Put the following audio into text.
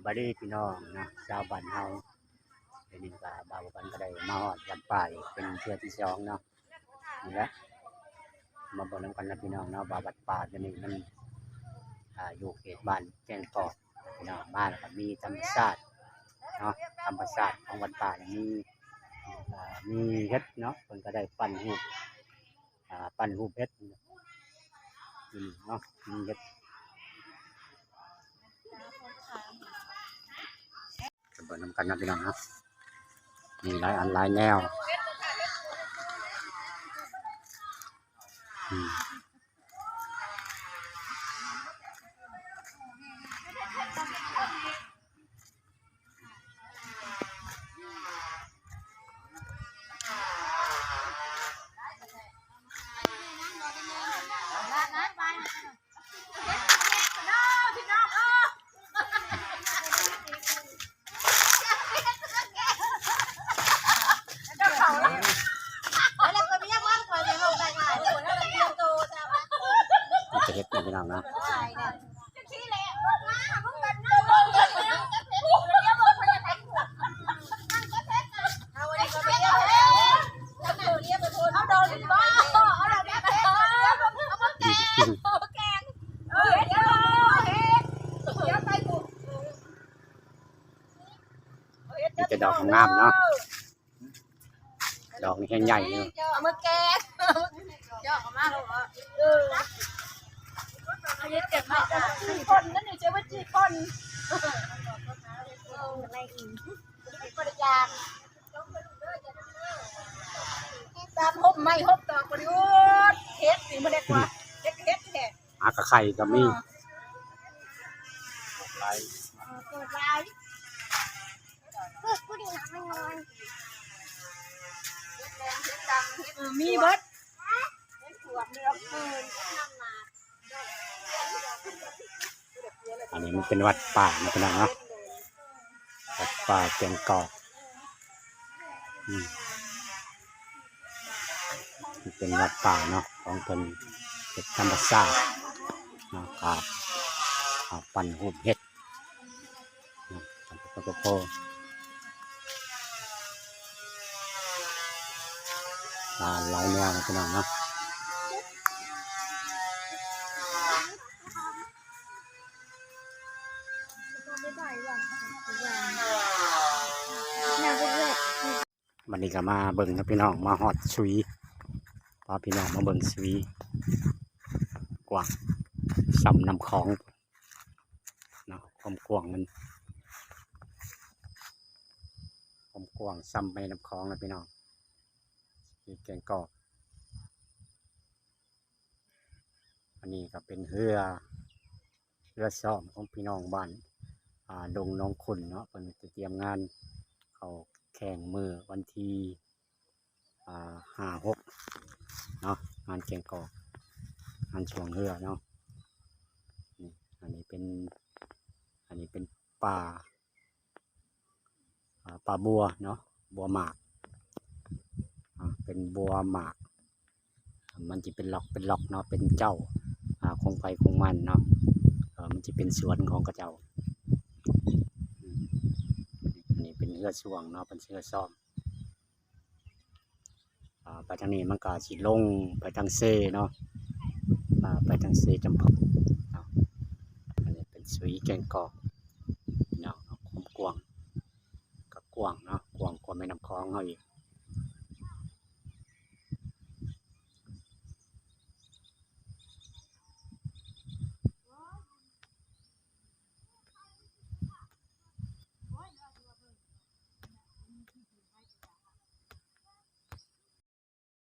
ບາຍດີພີ່ນ້ອງເນາະ ຊາວບ້ານເຮົາ. ດຽວນີ້ກໍບ່າວບັນກໍໄດ້ມາຮອດວັດປ່າອີກເປັນເທື່ອທີສອງເນາະ. ນີ້ແຫຼະ ມາເບິ່ງນຳກັນນະພີ່ນ້ອງເນາະ ວ່າວັດປ່າຕົວນີ້ມັນ ອ່າ ຢູ່ເຂດບ້ານແກ້ງກອກ ພີ່ນ້ອງ. ມາແລ້ວກໍມີທຳມະຊາດເນາະ ທຳມະຊາດຂອງວັດປ່ານີ້ມີ ອ່າ ມີເຫັດເນາະ ເພິ່ນກໍໄດ້ປັ້ນຮູບ ອ່າ ປັ້ນຮູບເຫັດຢູ່ນີ້ເນາະ ມີເຫັດ ໄປເບິ່ງນຳກັນນະພີ່ນ້ອງເນາະ ມີຫຼາຍອັນຫຼາຍແນວ ອືມ. ເຮັດນະພີ່ນ້ອງເນາະ. ມີແຕ່ດອກງາມໆເນາະ ດອກນີ້ແຮງໃຫຍ່ຢູ່ ເອົາມາແກງ ເຈາະອອກມາແລ້ວ ເອີ ເຮັດແກງມາສີ່ຄົນນັ້ນນີ້ ເຈົ້າວ່າສີ່ຄົນ ເອີ ບໍ່ໄດ້ຢາກ ຕາມຫົບໄມ້ຫົບຕອກບໍ່ໄດ້ ໂອ້ ເຮັດນີ້ບໍ່ໄດ້ກວ່າ ເຮັດ ເຮັດແທ້ ຫາກະໄຂ່ກໍມີ ເອີ ຫຼາຍ ເອີ ເກີດຫຼາຍ ເອີ ມີເບິດ ອັນນີ້ມັນເປັນວັດປ່ານະພີ່ນ້ອງເນາະ ວັດປ່າແກ້ງກອກ ອືມ ມັນເປັນວັດປ່າເນາະ ຂອງເພິ່ນເຮັດທຳມະຊາດເນາະ ກາບ ກາບປັ້ນຮູບເຫັດ ປະໂທ ຫຼາຍແນວນະພີ່ນ້ອງເນາະ ບັດນີ້ກໍມາເບິ່ງນະພີ່ນ້ອງ ມາຮອດສຸຍ ພາພີ່ນ້ອງມາເບິ່ງສຸຍ ກວ້າງສ່ຳນ້ຳຂອງ ເນາະ ຄວາມກວ້າງມັນ ຄວາມກວ້າງສ່ຳແມ່ນ້ຳຂອງນະພີ່ນ້ອງ ທີ່ແກ້ງກອກ. ອັນນີ້ກໍເປັນເຮືອ ເຮືອຊ້ອມຂອງພີ່ນ້ອງບ້ານ ອ່າ ດົງໜອງຂຸ້ນເນາະ ເພິ່ນຈະຕຽມງານເຂົ້າແຂ່ງມື້ວັນທີ ອ່າ ຫ້າ ຫົກ ເນາະ ງານແກ່ງກອກ ງານຊ່ວງເຮືອເນາະ. ນີ້ ອັນນີ້ເປັນ ອັນນີ້ເປັນປ່າ ອ່າ ປ່າບົວເນາະ ບົວໝາກ ອ່າ ເປັນບົວໝາກ ມັນຊິເປັນລັອກເປັນລັອກເນາະ ເປັນເຈົ້າ ອ່າ ຂອງໃຜຂອງມັນເນາະ ເອີ ມັນຊິເປັນສວນຂອງເຂົາເຈົ້າ. ອັນນີ້ເປັນເຮືອຊ່ວງເນາະ ເປັນເຮືອຊ້ອມ. ອ່າ ໄປທາງນີ້ມັນກໍຊິລົງໄປທາງເຊເນາະ ອ່າ ໄປທາງເຊຈຳພອນເນາະ. ອັນນີ້ເປັນສຸຍແກ້ງກອກເນາະ ຄວາມກວ້າງກໍກວ້າງເນາະ ກວ້າງກວ່າແມ່ນ້ຳຂອງເຮົາອີກ.